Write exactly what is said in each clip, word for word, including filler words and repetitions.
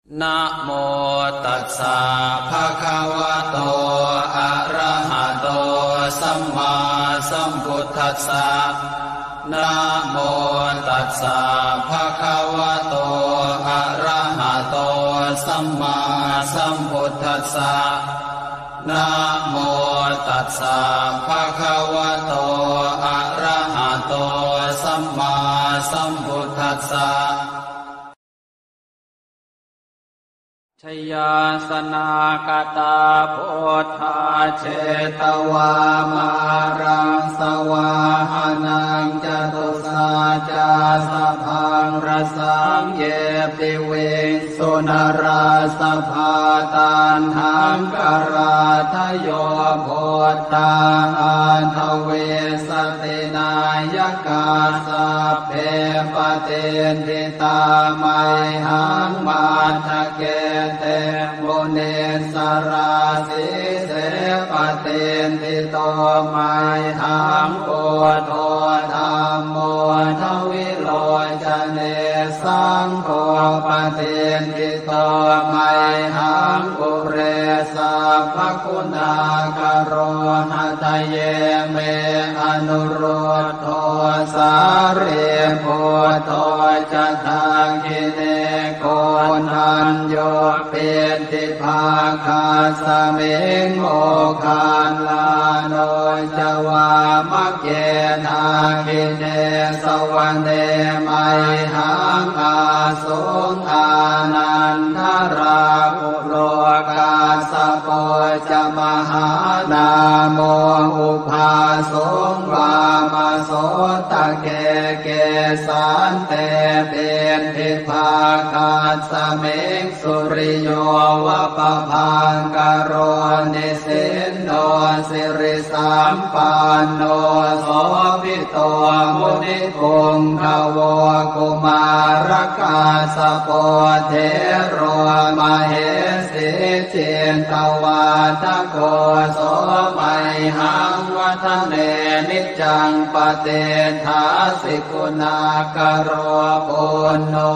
Namo tassa bhagavato arahato sammāsambuddhassa. Namo tassa bhagavato arahato sammāsambuddhassa. Namo tassa bhagavato arahato sammāsambuddhassa. Jayāsanāgatā buddhā jetvā māraṃ savāhanaṃ catusaccāsabhaṃ rasaṃ ye piviṃsu narāsabhā. Taṇhaṅkarādayo buddhā aṭṭhavīsati nāyakā sabbe patiṭṭhi tā mayhaṃ matthake te munissarā. Sīse patiṭṭhito mayhaṃ buddho dhammo dvilocane saṅgho patiṭṭhito mayhaṃ ure sabbaguṇākaro. Hadaye me anurud dho sārīputto ca dakkhiṇe koṇḍañño piṭṭhibhāgasmiṃ moggallāno ca vāmake. Dakkhiṇe savane mayhaṃ āsuṃ ānandarāhu lo kassapo ca mahānāmo ubhāsuṃ vāmasotake. Kesante piṭṭhibhāgasmiṃ suriyo va pabhaṅkaro nisinno siri sampanno sobhito munipuṅgavo. Kumārakassapo thero mahesī cittavādako so mayhaṃ vadane niccaṃ patiṭṭhāsi guṇākaro. Puṇṇo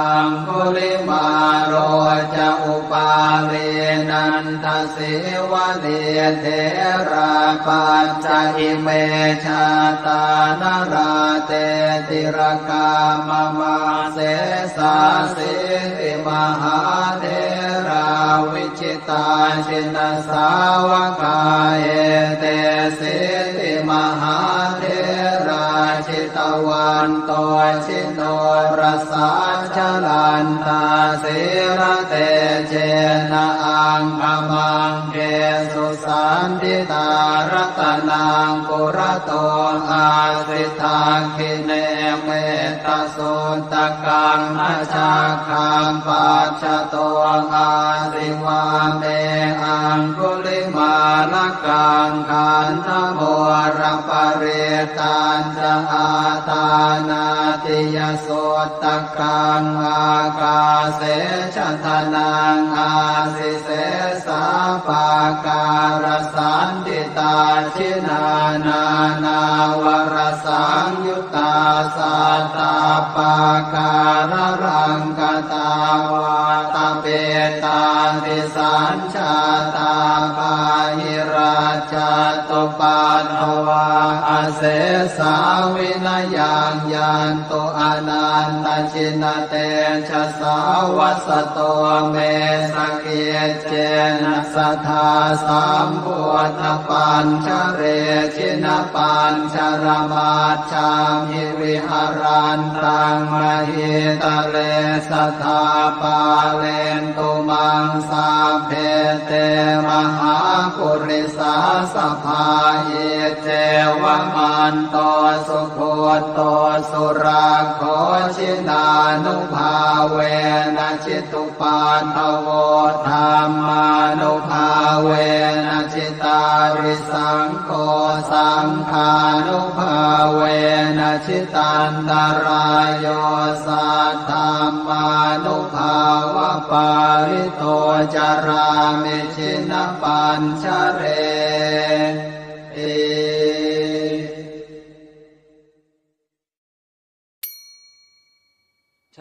aṅgulimālo ca upālī nanda sīvalī therā pañca ime jātā nalāṭe tilakā mama. Sesāsīti mahātherā vijitā jinasāvakā etesīti mahātherā jitavanto ji norasā jalantā sīlatejena aṅgamaṅgesu saṇṭhitā. Ratanaṃ purato āsi dakkhiṇe mettasuttakaṃ dhajaggaṃ pacchato āsi vāme aṅgulimālakaṃ. Khandhamoraparittañ ca āṭānāṭiyasuttakaṃ ākāse chadanaṃ āsi sesā pākārasaṇṭhitā. Jinā nānāvarasaṃyuttā sattappākāralaṅkatā vātapittādisañ jātā bāhirajjhattupaddavā asesā vinayaṃ yantu anantajinatejasā. Vasato me sakiccena sadā sambuddhapañjare jinapañjaramaj jhamhi viharantaṃ mahītale sadā pālentu maṃ sabbe te mahāpurisāsabhā. Iccevamanto sugutto surakkho jinānubhāvena jitu paddavo dhammānubhāvena jitārisaṅgho saṅghānubhāvena jitantarāyo saddhammānubhāvapālito carāmi jinapañjareti.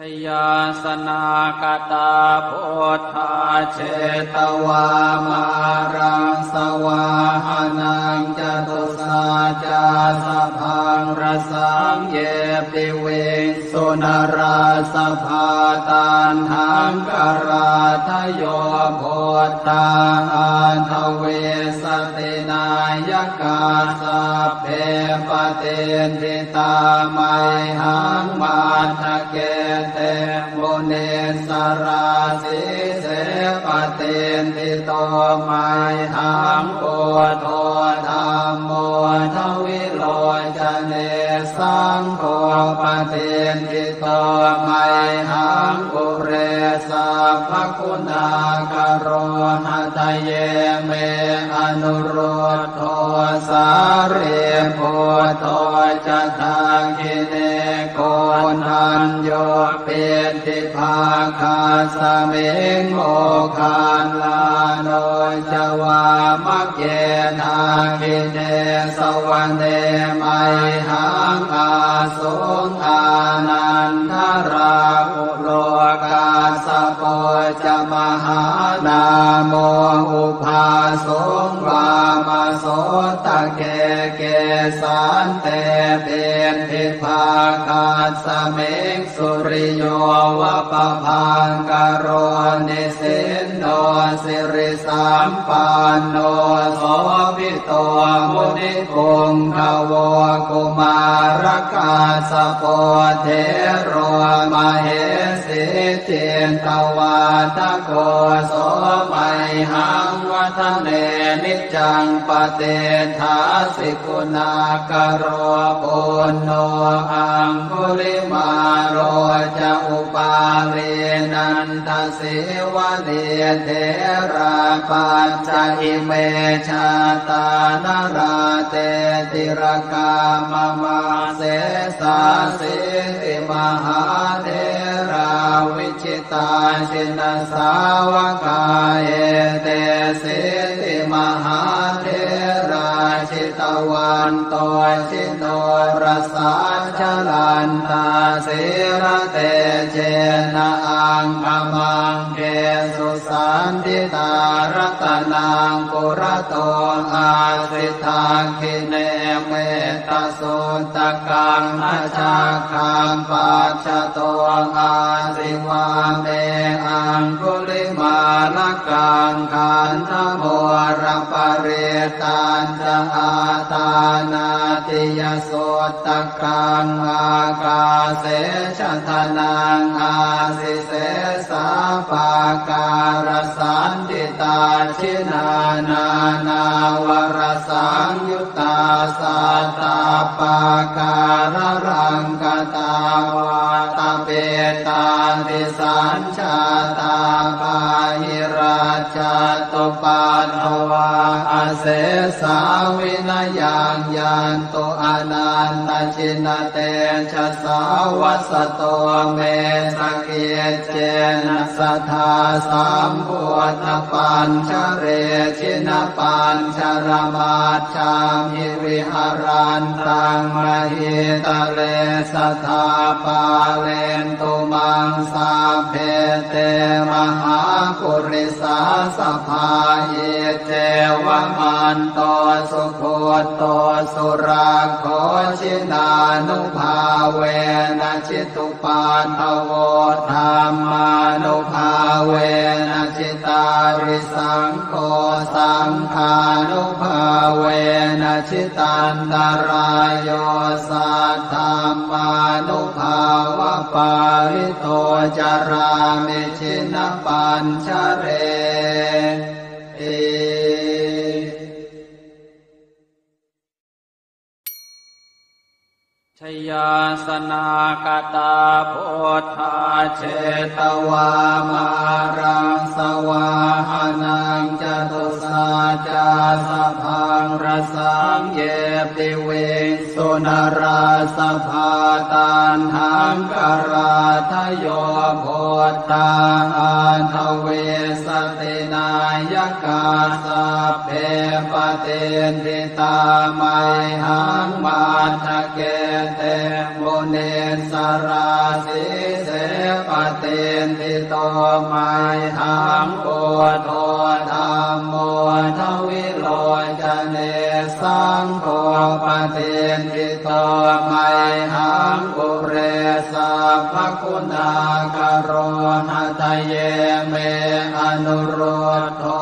Jayāsanāgatā buddhā jetvā māraṃ savāhanaṃ, catusaccāsabhaṃ rasaṃ ye piviṃsu narāsabhā. Taṇhaṅkarādayo buddhā aṭṭhavīsati nāyakā, sabbe patiṭṭhi tā mayhaṃ matthake te munissarā. Sīse patiṭṭhito mayhaṃ buddho dhammo dvilocane, saṅgho patiṭṭhito mayhaṃ ure sabbaguṇākaro. Hadaye me anurud dho sārīputto ca dakkhiṇe, koṇḍañño piṭṭhibhāgasmiṃ moggallāno ca vāmake. Dakkhiṇe savane mayhaṃ ā suṃ ānandarāhulo, kassapo ca mahānāmo ubhāsuṃ vāmasotake. Kesante piṭṭhibhāgasmiṃ suriyo va pabhaṅkaro, nisinno siri sampanno sobhito munipuṅgavo. Kumārakassapo thero mahesī cittavādako, so mayhaṃ vadane niccaṃ patiṭṭhāsi guṇākaro. Puṇṇo aṅgulimālo ca upālī nanda sīvalī, therā pañca ime jātā nalāṭe tilakā mama. Sesāsīti mahātherā vijitā jinasāvakā, etesīti mahātherā jitavanto ji norasā, jalantā sīlatejena aṅgamaṅgesu saṇṭhitā. Ratanaṃ purato āsi dakkhiṇe mettasuttakaṃ, dhajaggaṃ pacchato āsi vāme aṅgulimālakaṃ. Khandhamoraparittañ ca āṭānāṭiyasuttakaṃ, ākāse chadanaṃ āsi sesā pākārasaṇṭhitā. Jinā nānāvarasaṃyuttā sattappākāralaṅkatā, vātapittādisañ jātā bāhirajjhattupaddavā, asesā vinayaṃ yantu anantajinatejasā. Vasato me sakiccena sadā sambuddhapañjare, jinapañjaramaj jhamhi viharantaṃ mahītale, sadā pālentu maṃ sabbe te mahāpurisāsabhā. Iccevamanto sugutto surakkho, jinānubhāvena jitu paddavo, dhammānubhāvena jitārisaṅgho, saṅghānubhāvena jitantarāyo, saddhammānubhāvapālito carāmi jinapañjareti. Jayāsanāgatā buddhā jetvā māraṃ savāhanaṃ, catusaccāsabhaṃ rasaṃ ye piviṃsu narāsabhā. Taṇhaṅkarādayo buddhā aṭṭhavīsati nāyakā, sabbe patiṭṭhi tā mayhaṃ matthake te munissarā. Sīse mayhaṃ buddho dhammo dvilocane saṅgho patiṭṭhito mayhaṃ ure sabbaguṇākaro. Hadaye me anurud dho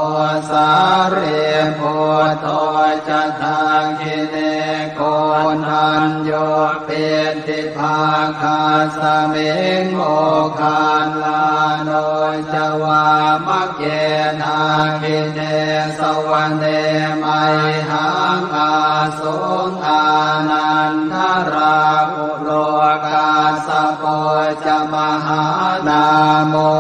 sārīputto ca dakkhiṇe koṇḍañño piṭṭhibhāgasmiṃ moggallāno ca vāmake. Dakkhiṇe savane mayhaṃ ā suṃ ānandarāhulo kassapo ca mahānāmo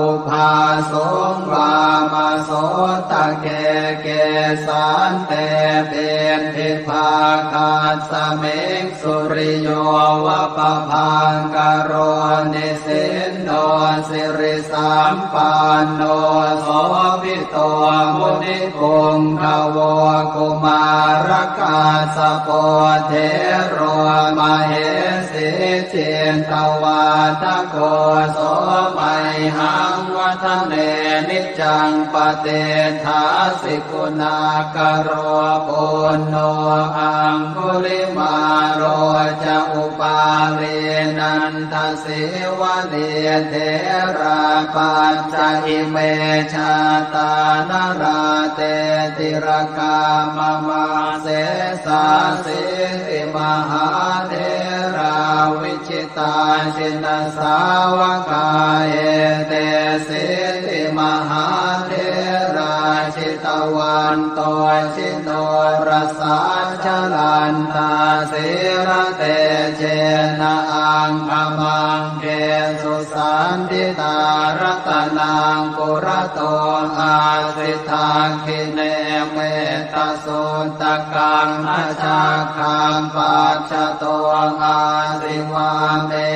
ubhāsuṃ vāmasotake. Kesante piṭṭhibhāgasmiṃ suriyo va pabhaṅkaro nisinno siri sampanno sobhito munipuṅgavo. Kumārakassapo thero mahesī cittavādako so mayhaṃ vadane niccaṃ patiṭṭhāsi guṇākaro. Puṇṇo aṅgulimālo ca upālī nanda sīvalī therā pañca ime jātā nalāṭe tilakā mama. Sesāsīti mahātherā vijitā jinasāvakā etesīti mahātherā jitavanto ji norasā jalantā sīlatejena aṅgamaṅgesu saṇṭhitā. Ratanaṃ purato āsi dakkhiṇe mettasuttakaṃ dhajaggaṃ pacchato āsi vāme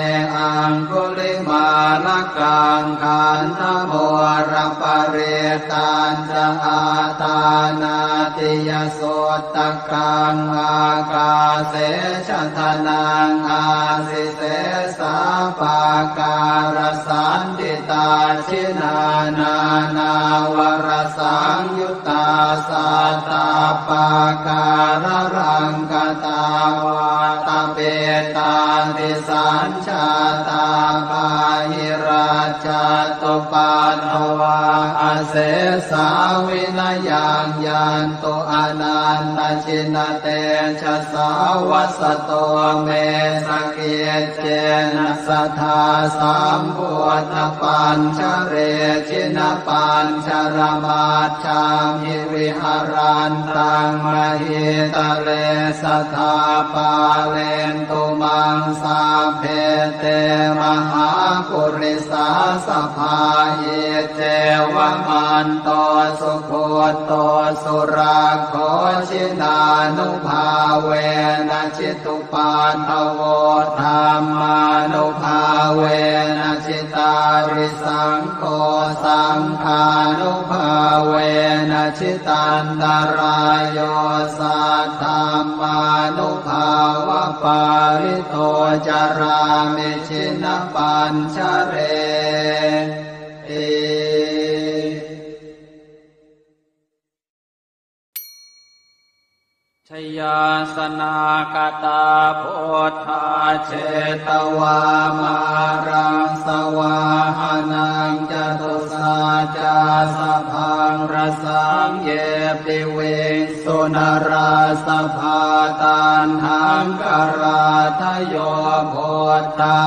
aṅgulimālakaṃ. Khandhamoraparittañ ca āṭānāṭiyasuttakaṃ ākāse chadanaṃ āsi sesā pākārasaṇṭhitā. Jinā nānāvarasaṃyuttā sattappākāralaṅkatā vātapittādisañ jātā bāhirajjhattupaddavā asesā vinayaṃ yantu anantajinatejasā. Vasato me sakiccena sadā sambuddhapañjare jinapañjaramaj jhamhi viharantaṃ mahītale sadā pālentu maṃ sabbe te mahāpurisāsabhā. Iccevamanto sugutto surakkho jinānubhāvena jitu paddavo dhammānubhāvena jitārisaṅgho saṅghānubhāvena jitantarāyo saddhammānubhāvapālito carāmi jinapañjareti. Jayāsanāgatā buddhā jetvā māraṃ savāhanaṃ catusaccāsabhaṃ rasaṃ ye piviṃsu narāsabhā. Taṇhaṅkarādayo buddhā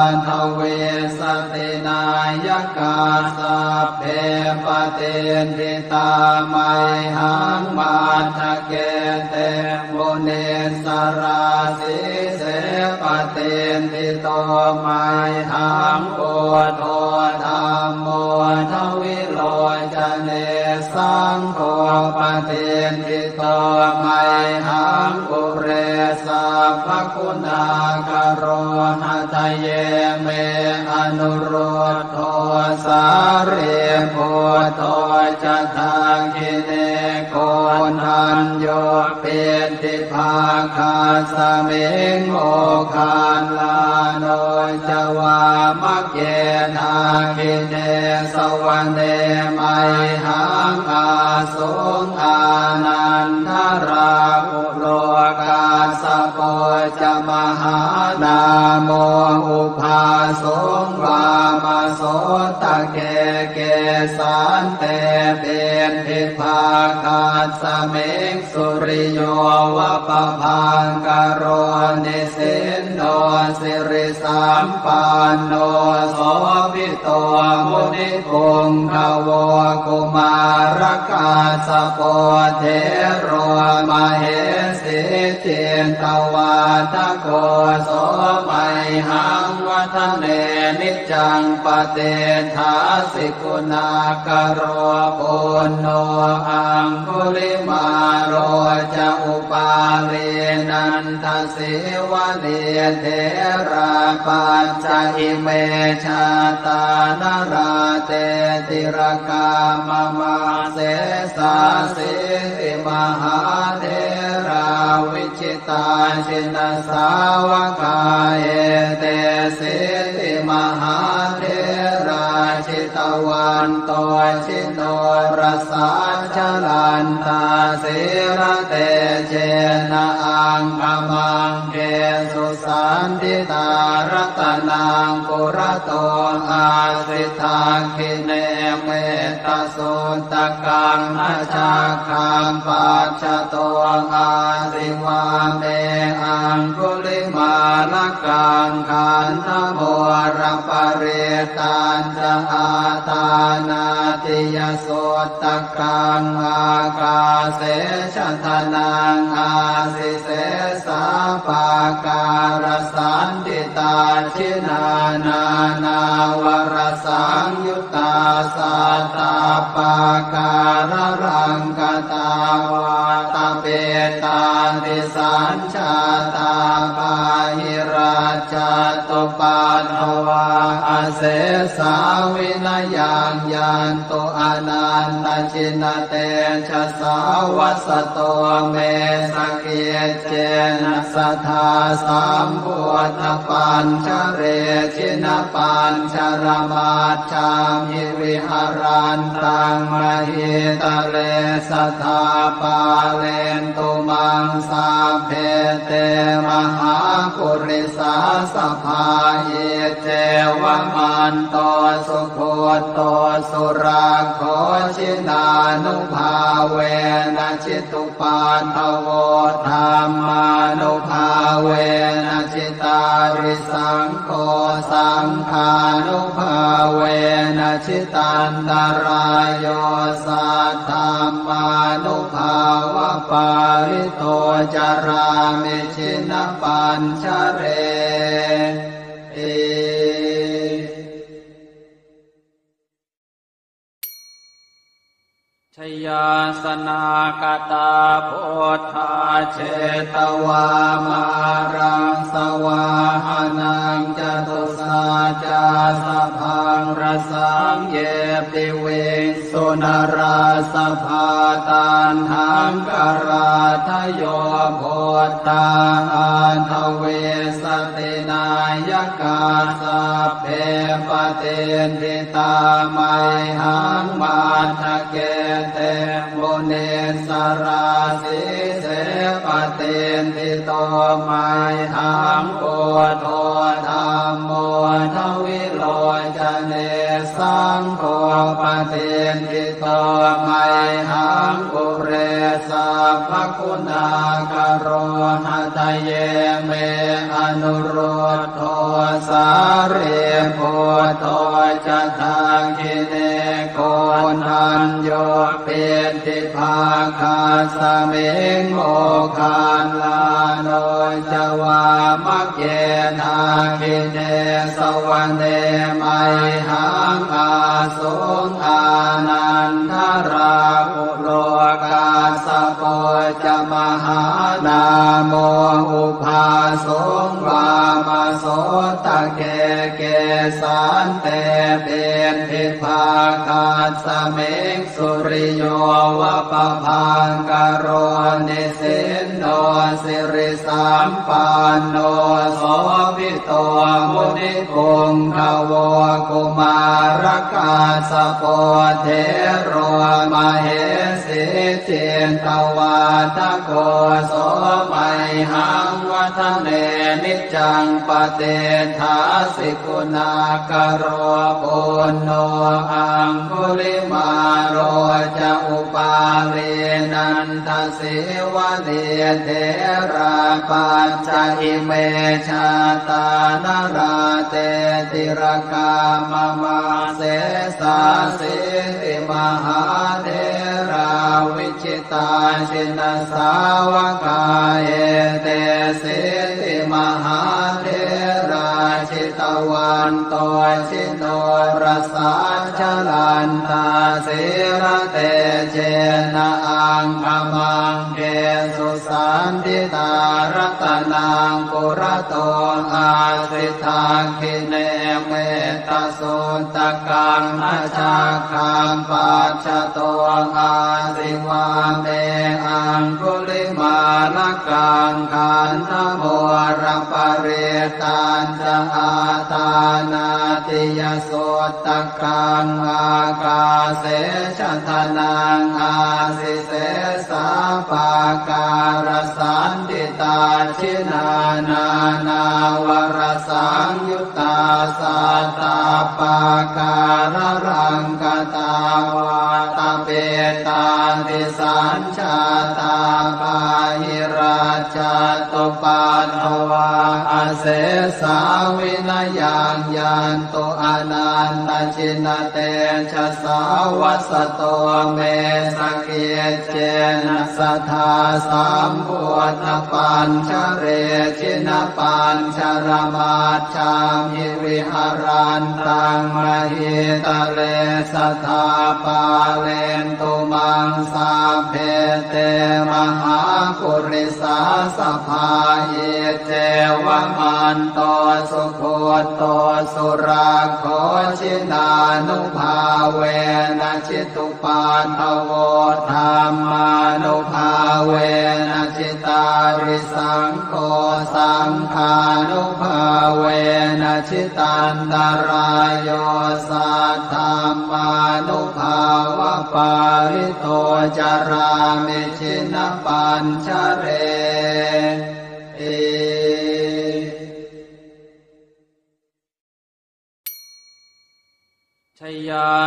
aṭṭhavīsati nāyakā sabbe patiṭṭhi tā mayhaṃ matthake te munissarā. Sīse patiṭṭhito mayhaṃ buddho dhammo dvilocane saṅgho patiṭṭhito mayhaṃ ure sabbaguṇākaro. Hadaye me anurud dho sārīputto ca dakkhiṇe ko Koṇḍañño piṭṭhibhāgasmiṃ moggallāno ca vāmake. Dakkhiṇe savane mayhaṃ āsuṃ ānandarāhulo, kassapo ca mahānāmo ubhāsuṃ vāmasotake. Kesante piṭṭhibhāgasmiṃ suriyo va pabhaṅkaro, nisinno sirisampanno sobhito munipuṅgavo. Kumārakassapo thero mahesī cittavādako, so mayhaṃ vadane niccaṃ patiṭṭhāsi guṇākaro. Puṇṇo aṅgulimālo ca upālī nandasīvalī, therā pañca ime jātā nalāṭe tilakā mama. Sesāsīti mahātherā vi jitā jinasāvakā, etesīti mahātherā jitavanto jinorasā, jalantā sīlatejena aṅgamaṅgesu saṇṭhitā. Ratanaṃ purato āsi dakkhiṇe metta suttakaṃ, dhajaggaṃ pacchato āsi vāme aṅgulimālakaṃ. Khandhamoraparittañca āṭānāṭiyasuttakaṃ, ākāse chadanaṃ āsi sesā pākārasaṇṭhitā. Jinā nānāvarasaṃyut tā sattappākāralaṅkatā, vātapittādisañjātā bāhirajjhattupaddavā, asesā vinayaṃ yantu anantajinatejasā. Vasato me sakic cena sadā sambuddhapañjare, jinapañjaramajjhamhi viharantaṃ mahītale, sadā pālentu maṃ sabbe te mahāpurisāsabhā. Iccevamanto sugutto surakkho, jinānubhāvena jitu paddavo, dhammānubhāvena jitārisaṅgho, saṅghānubhāvena jitantarāyo, saddhammānubhāvapālito carāmi jinapañjareti. Jayāsanāgatā buddhā jetvā māraṃ savāhanaṃ, catusaccāsabhaṃ rasaṃ ye piviṃsu narāsabhā. Taṇhaṅkarādayo buddhā aṭṭhavīsati nāyakā, sabbe patiṭṭhi tā mayhaṃ matthake te munissarā. Sīse patiṭṭhito mayhaṃ buddho dhammo dvilocane, saṅgho patiṭṭhito mayhaṃ ure sabbaguṇākaro. Hadaye me anurud dho sārīputto ca dakkhiṇe, koṇḍañño piṭṭhibhāgasmiṃ moggallāno ca vāmake. Dakkhiṇe savane mayhaṃ āsuṃ ānandarāhulo, kassapo ca mahānāmo ubhāsuṃ vāmasotake. kesante piṭṭhibhāgasmiṃ suriyo va pabhaṅkaro nisinno sirisampanno sobhito munipuṅgavo. Kumārakassapo thero mahesī cittavādako so mayhaṃ vadane niccaṃ patiṭṭhāsi guṇākaro. Puṇṇo aṅgulimālo ca upālī nandasīvalī therā pañca ime jātā nalāṭe tilakā mama. Sesāsīti mahātherā vi jitā jinasāvakā etesīti mahātherā jitavanto jinorasā jalantā sīlatejena aṅgamaṅgesu saṇṭhitā. Ratanaṃ purato āsi dakkhiṇe metta suttakaṃ dhajaggaṃ pacchato āsi vāme aṅgulimālakaṃ. Khandhamoraparittañca āṭānāṭiyasuttakaṃ ākāse chadanaṃ āsi sesā pākārasaṇṭhitā. Jinā nānāvarasaṃyu ttā sattappākāralaṅkatā vātapittādisañjātā bāhirajjhattupaddavā asesā vinayaṃ yantu anantajinatejasā. Vasato me sakic cena sadā sambuddhapañjare jinapañjaramajjhamhi viharantaṃ mahītale sadā pālentu maṃ sabbe te mahāpurisāsabhā. Iccevamanto sugutto surakkho jinānubhāvena jitu paddavo dhammānubhāvena jitārisaṅgho saṅghānubhāvena jitantarāyo saddhammānubhāvapālito carāmi jinapañjareti.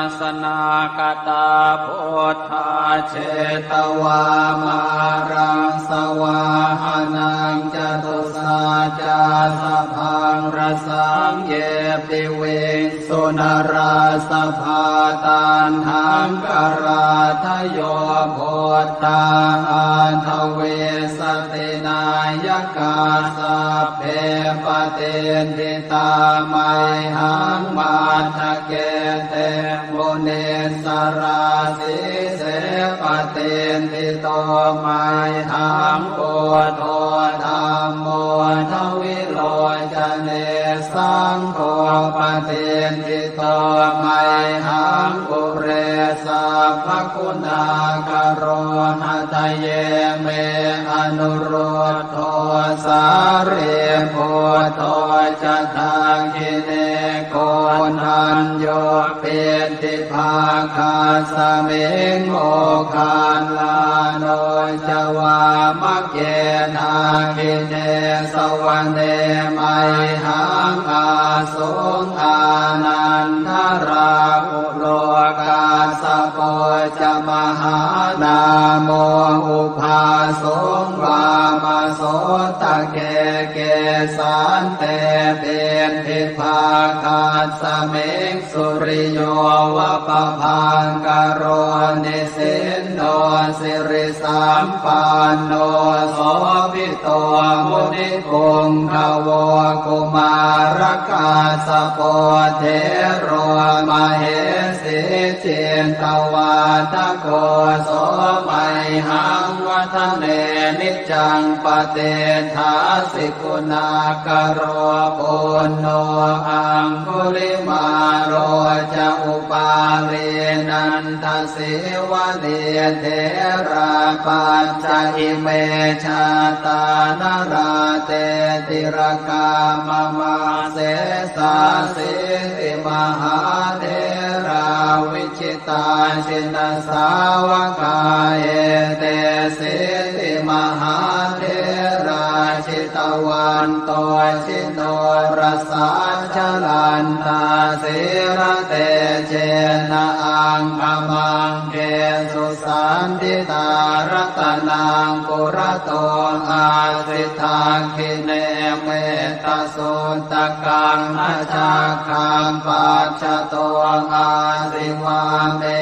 Jayāsanāgatā buddhā jetvā māraṃ savāhanaṃ catusaccāsabhaṃ rasaṃ ye piviṃsu narāsabhā. Taṇhaṅkarādayo buddhā aṭṭhavīsati nāyakā sabbe patiṭṭhi tā mayhaṃ matthake te munissarā. Sīse patiṭṭhito mayhaṃ buddho dhammo dvilocane saṅgho patiṭṭhito mayhaṃ ure sabbaguṇākaro. Hadaye me anurud dho sārīputto ca dakkhiṇe koṇḍañño piṭṭhibhāgasmiṃ moggallāno ca vāmake. Dakkhiṇe savane mayhaṃ āsuṃ ānandarāhu lo kassapo ca mahānāmo ubhāsuṃ vāmasotake. Kesante piṭṭhibhāgasmiṃ suriyo va pabhaṅkaro nisinno sirisampanno sobhi to munipuṅgavo. Kumārakassapo thero mahesī cittavādako so mayhaṃ vadane niccaṃ patiṭṭhāsi guṇākaro. Puṇṇo aṅgulimālo ca upālī nandasīvalī, therā pañca ime jātā nalāṭe tilakā mama. Sesāsīti mahātherā vi jitā jinasāvakā, etesīti mahātherā jitavanto jinorasā, jalantā sīlatejena aṅgamaṅgesu saṇṭhitā. Ratanaṃ purato āsi dakkhiṇe metta suttakaṃ, dhajaggaṃ pacchato āsi vāme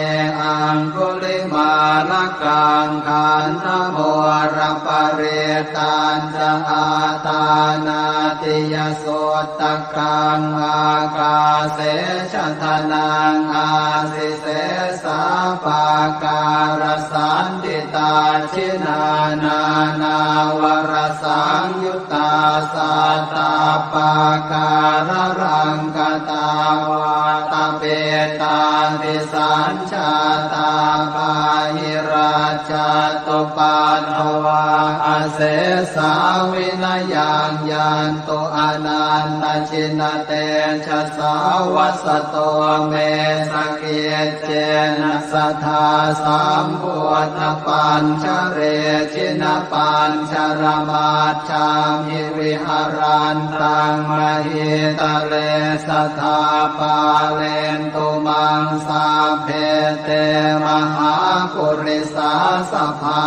aṅgulimālakaṃ. Khandhamoraparittañca āṭānāṭiyasuttakaṃ, ākāse chadanaṃ āsi sesā pākārasaṇṭhitā. Jinā nānāvarasaṃyu ttā sattappākāralaṅkatā, vātapittādisañjātā bāhirajjhattupaddavā, asesā vinayaṃ yantu anantajinatejasā. Vasato me sakic cena sadā sambuddhapañjare, jinapañjaramajjhamhi viharantaṃ mahītale, sadā pālentu maṃ sabbe te mahāpurisāsabhā.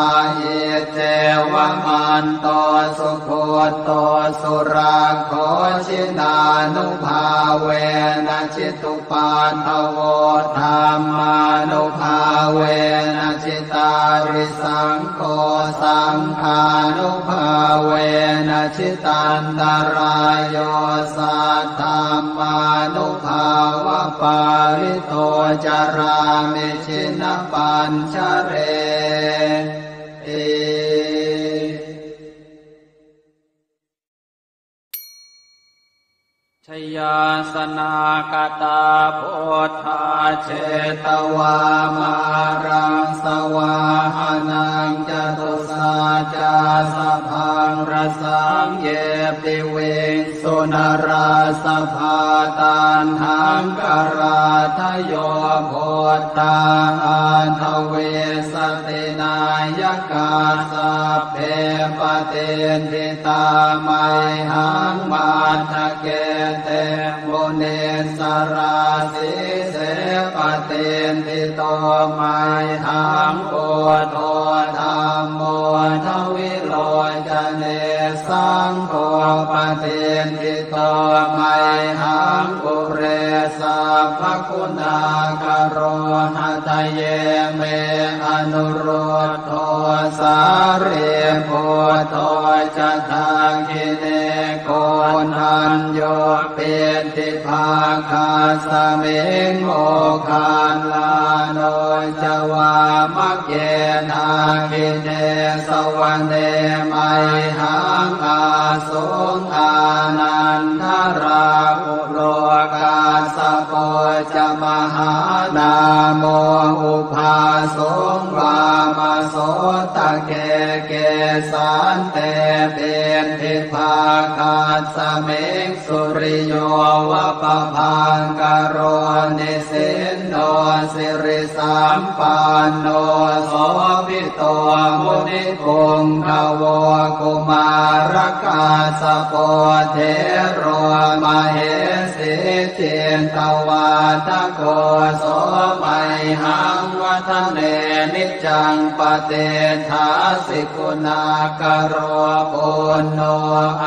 Iccevamanto sugutto surakkho, jinānubhāvena jitu paddavo, dhammānubhāvena jitārisaṅgho, saṅghānubhāvena jitantarāyo, saddhammānubhāvapālito carāmi jinapañjareti. Jayāsanākatā buddhā jetvā māraṃ savāhanaṃ, catusaccāsabhaṃ rasaṃ ye piviṃsu narāsabhā. Taṇhaṅkarādayo buddhā aṭṭhavīsati nāyakā, sabbe patiṭṭhi tā mayhaṃ matthake te munissarā. Sīse patiṭṭhito mayhaṃ buddho dhammo dvilocane, saṅgho patiṭṭhito mayhaṃ ure sabbaguṇākaro. Hadaye me anurud dho sārīputto ca dakkhiṇe, koṇḍañño piṭṭhibhāgasmiṃ moggallāno ca vāmake. Dakkhiṇe savane mayhaṃ ā suṃ ānandarāhulo, kassapo ca mahānāmo ubhāsuṃ vāmasotake. Kesante piṭṭhibhāgasmiṃ suriyo va pabhaṅkaro, nisinno sirisampanno sobhi to munipuṅgavo. Kumārakassapo thero mahesī cittavādako, so mayhaṃ vadane niccaṃ patiṭṭhāsi guṇākaro. Puṇṇo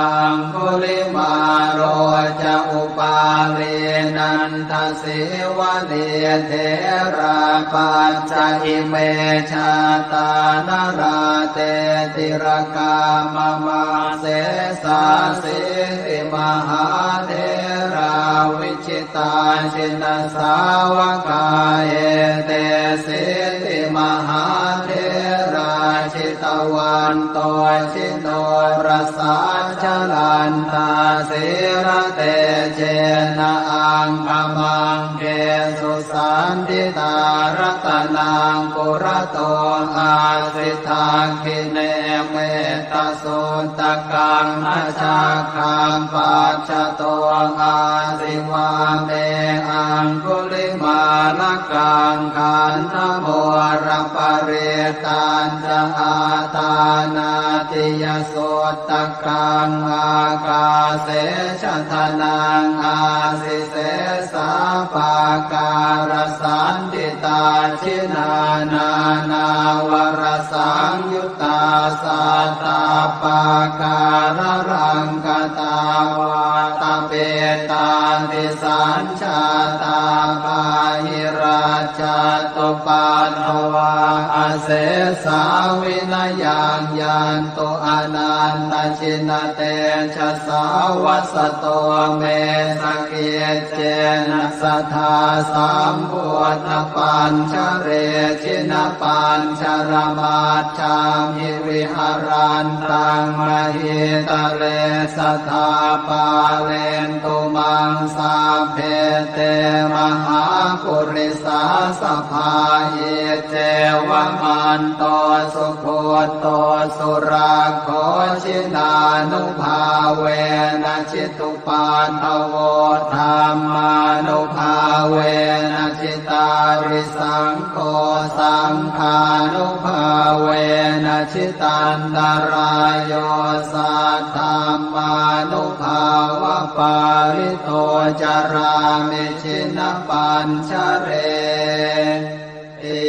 aṅgulimālo ca upālī nanda sīvalī, therā pañca ime jātā nalāṭe tilakā mama. Sesāsīti mahātherā vijitā jinasāvakā, etesīti mahātherā jita vanto jinorasā, jalantā sīlatejena aṅgamaṅgesu saṇṭhitā. Ratanaṃ purato āsi, dakkhiṇe mettasuttakaṃ, dhajaggaṃ pacchato āsi, vāme aṅgulimālakaṃ. Khandhamoraparittañ ca āṭānāṭiyasuttakaṃ, ākāse chadanaṃ āsi, sesā pākārasaṇṭhitā. Jinā nānāvarasaṃyuttā sattappākāralaṅkatā, vātapittādisañ jātā bāhirajjhattupaddavā, asesā vinayaṃ yantu anantajinatejasā. Vasato me sakiccena sadā sambuddhapañjare, jinapañjaramaj jhamhi viharantaṃ mahītale, sadā pālentu maṃ sabbe te mahāpurisāsabhā. Iccevamanto sugutto surakkho, jinānubhāvena jitu paddavo, dhammānubhāvena jitārisaṅgho, saṅghānubhāvena jitantarāyo, saddhammānubhāvapālito carāmi jinapañjareti.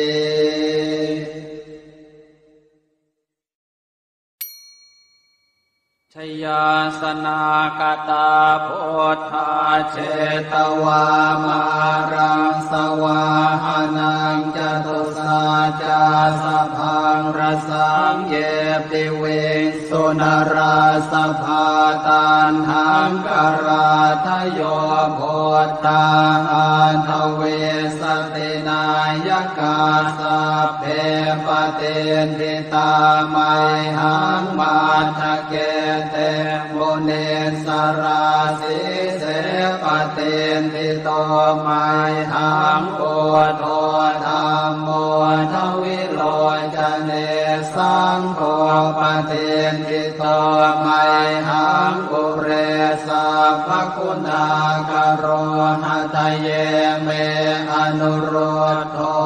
Jayāsanāgatā buddhā jetvā māraṃ savāhanaṃ, catusaccāsabhaṃ rasaṃ ye piviṃsu narāsabhā. Taṇhaṅkarādayo buddhā aṭṭhavīsati nāyakā, sabbe patiṭṭhi tā mayhaṃ matthake te munissarā. Sīse patiṭṭhito mayhaṃ buddho dhammo dvilocane, saṅgho patiṭṭhito mayhaṃ ure sabbaguṇākaro. Hadaye me anurud dho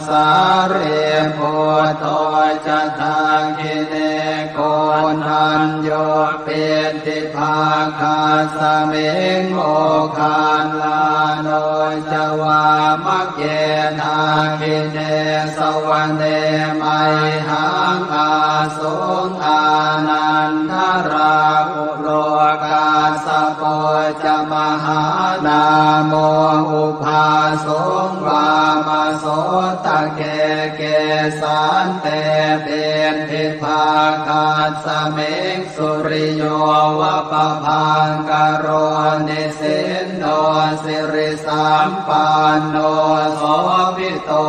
sārīputto ca dakkhiṇe, koṇḍañño piṭṭhibhāgasmiṃ moggallāno ca vāmake. Dakkhiṇe savane mayhaṃ āsuṃ ānandarāhu lo, kassapo ca mahānāmo ubhāsuṃ vāmasotake. Kesante piṭṭhibhāgasmiṃ suriyo va pabhaṅkaro, nisinno siri sampanno sobhito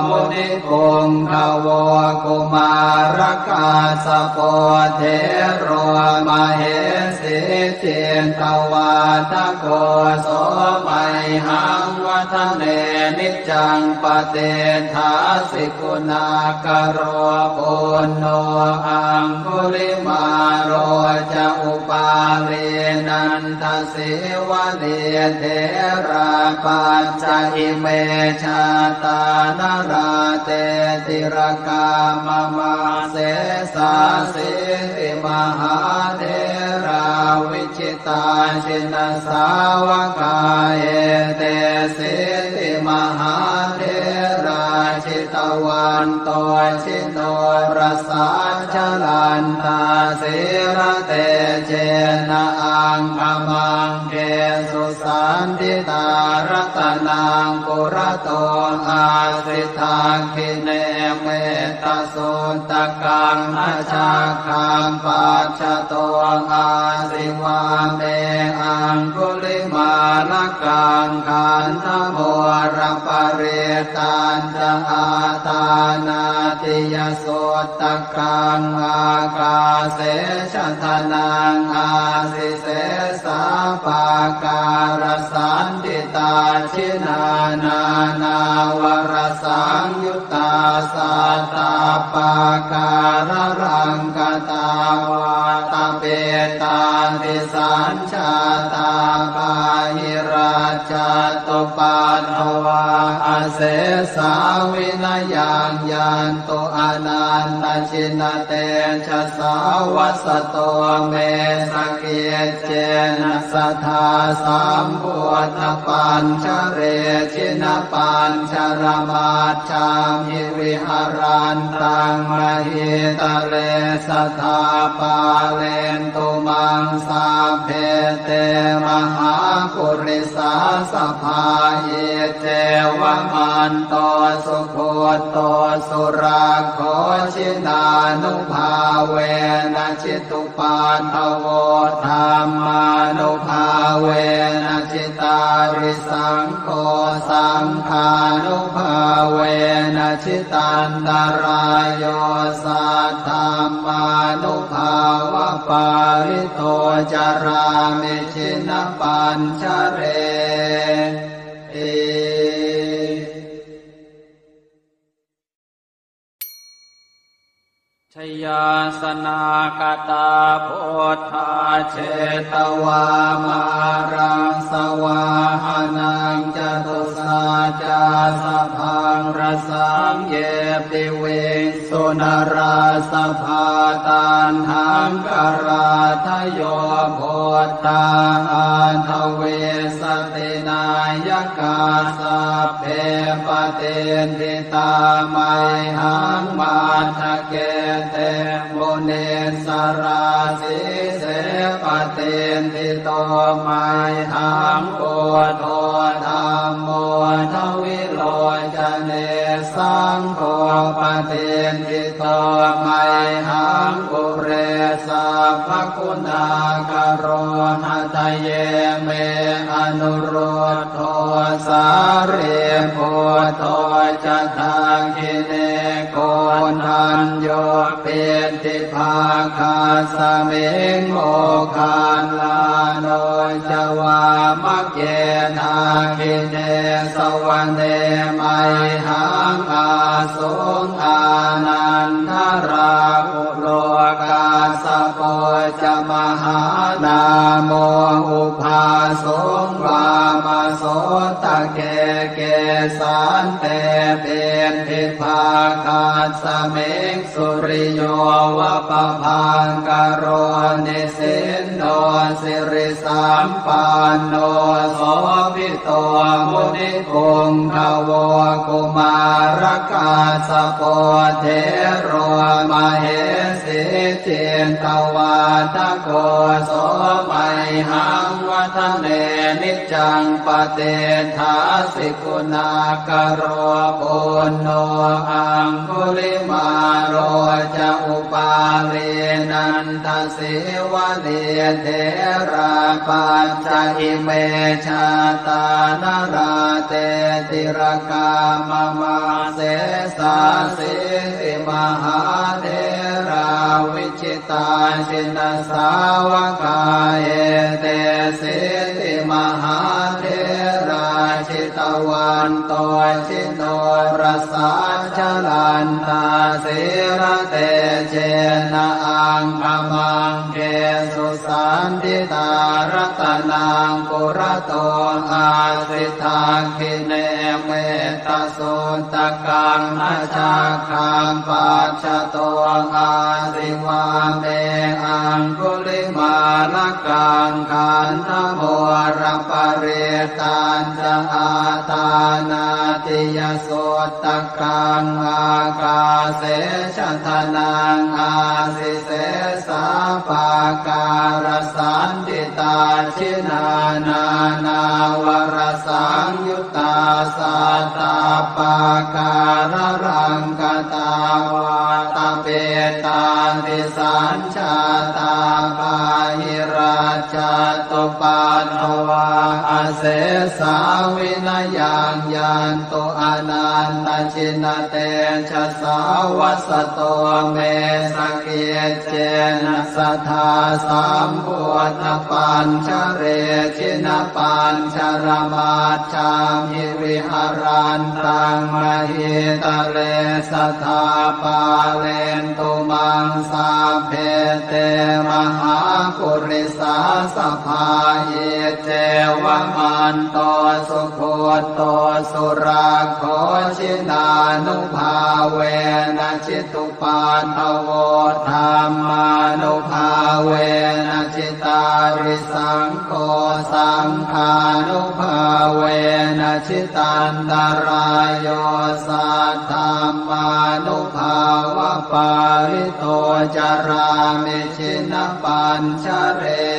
munipuṅgavo. Kumārakassapo thero mahesī cittavādako, so mayhaṃ vadane niccaṃ patiṭṭhāsi guṇākaro. Puṇṇo aṅgulimālo ca upālī nanda sīvalī, therā pañca ime jātā nalāṭe tilakā mama. Sesāsīti mahātherā vijitā jinasāvakā, etesīti mahātherā jitavanto ji norasā, jalantā sīlatejena aṅgamaṅgesu saṇṭhitā. Ratanaṃ purato āsi, dakkhiṇe mettasuttakaṃ, dhajaggaṃ pacchato āsi, vāme aṅgulimāla lakaṃ khandhamoraparittañca āṭānāṭiyasuttakaṃ ākāse chadanaṃ āsi sesā pākārasaṇṭhitā. Jinā nānāvarasaṃyuttā sattappākāralaṅkatā vātapittādisañ jātā bāhirajjhattupaddavā asesā vinayaṃ yantu anantajinatejasā. Vasato me sakiccena sadā sambuddhapañjare jinapañjaramajjhamhi viharantaṃ mahītale sadā pālentu maṃ sabbe te mahāpurisāsabhā. Iccevamanto sugutto surakkho jinānubhāvena jitu paddavo dhammānubhāvena jitārisaṅgho saṅghānubhāvena jitantarāyo saddhammānubhāvapālito carāmi jinapañjareti. Jayāsanāgatā buddhā jetvā māraṃ savāhanaṃ catusaccāsabhaṃ rasaṃ ye piviṃsu narāsabhā. Taṇhaṅkarādayo buddhā aṭṭhavīsati nāyakā sabbe patiṭṭhi tā mayhaṃ matthake te munissarā. Sīse patiṭṭhito mayhaṃ buddho dhammo dvilocane saṅgho patiṭṭhito mayhaṃ ure sabbaguṇākaro. Hadaye me anurud dho sārīputto ca dakkhiṇe koṇḍañño piṭṭhibhāgasmiṃ moggallāno ca vāmake. Dakkhiṇe savane mayhaṃ āsuṃ ānandarāhu lo kassapo ca mahānāmo ubhāsuṃ vāmasotake. Kesante piṭṭhibhāgasmiṃ suriyo va pabhaṅkaro nisinno sirisampanno sobhi to munipuṅgavo. Kumārakassapo thero mahesī cittavādako so mayhaṃ vadane niccaṃ patiṭṭhāsi guṇākaro. Puṇṇo aṅgulimālo ca upālī nanda sīvalī therā pañca ime jātā nalāṭe tilakā mama. Sesāsīti mahātherā vijitā jinasāvakā etesīti mahātherā jitavanto ji norasā jalantā sīlatejena aṅgamaṅgesu saṇṭhitā. Ratanaṃ purato āsi dakkhiṇe mettasuttakaṃ dhajaggaṃ pacchato āsi vāme aṅgulimālakaṃ. Khandhamoraparittañ ca āṭānāṭiyasuttakaṃ ākāse chadanaṃ āsi sesā pākārasaṇṭhitā. Jinā nānāvarasaṃyuttā sattappākāralaṅkatā vātapittādisañ jātā bāhiraj jjhattupaddavā asesā vinayaṃ yantu anantajinatejasā. Vasato me sakiccena sadā sambuddhapañjare jinapañjaramajjhamhi viharantaṃ mahītale sadā pālentu maṃ sabbe te mahāpurisāsabhā. Iccevamanto sugutto surakkho jinānubhāvena jitu paddavo dhammānubhāvena jitārisaṅgho saṅghānubhāvena jitantarāyo saddhammānubhāvapālito carāmi jinapañjare.